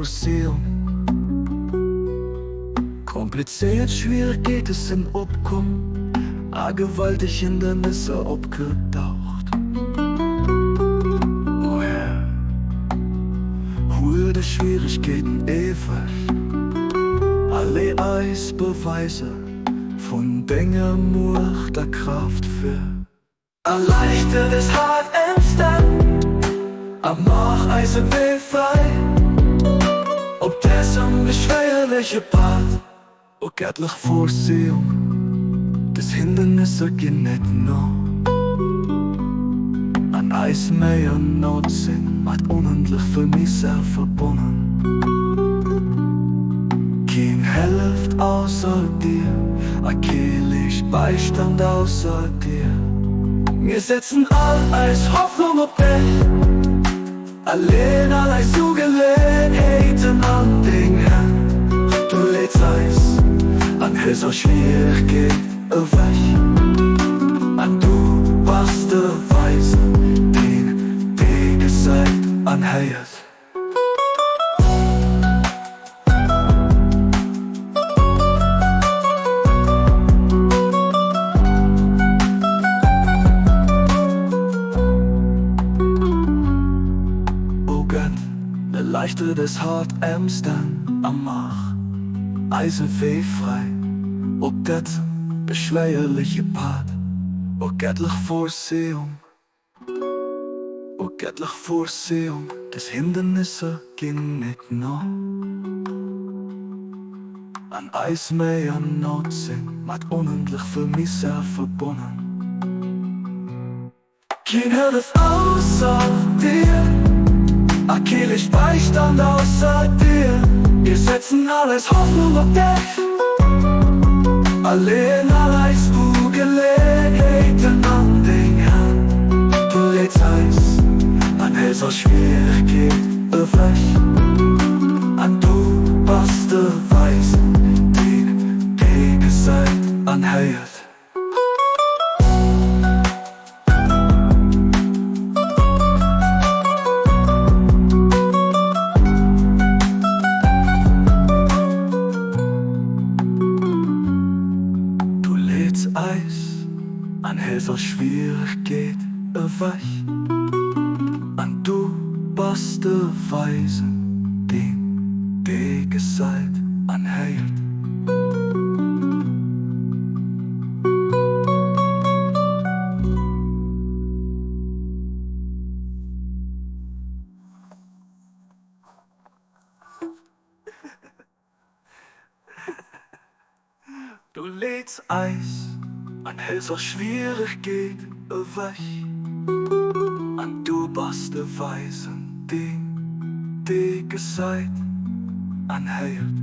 Vorsehung. Komplizéiert Schwieregkeete sinn opkomm a gewalteg Hindernisser opgedaucht. O Här, huel des Schwieregkeeten ewech a lee eis Beweiser vun denger Muecht a Kraaft vir. Erleichter des hart Emstänn a maach eis e Wee fräi op dësem beschwéierleche Pad. O gättlech Vorsehung, des Hindernisser ginn net no an eis Méi an Nout sinn mat onendlech vill Misär verbonnen. Keen hëlleft ausser dir a kee leescht Beistand ausser dir. Mir setzen all eis Hoffnung op dech a leeën all eis Ugeleeënheeten an deng Hänn. Du leets eis an eiser Schwieregkeet ewech an du bass de Weisen, deen dee gesäit an héiert. O Gott, erleichter des hart Emstänn a maach eise Wee fräi op dat beschwéierleche Pad, o gättlech Vorsehung. O gättlech Vorsehung, des Hindernisser ginn net no an eis Méi an Nout sinn mat onendlech vill Misär verbonnen. Keen hëlleft ausser dir a kee leescht Beistand ausser dir. Mir setzen all eis Hoffnung op dech a leeën all eis Ugeleeënheeten an deng Hänn. Du leets eis an eiser Schwieregkeet ewech an du bass de Weisen, deen dee gesäit an héiert. Du leets eis an eiser Schwieregkeet ewech an du bass de Weisen, deen dee gesäit an héiert. Du leets eis an eiser Schwieregkeet ewech an du bass de Weisen, deen dee gesäit an héiert.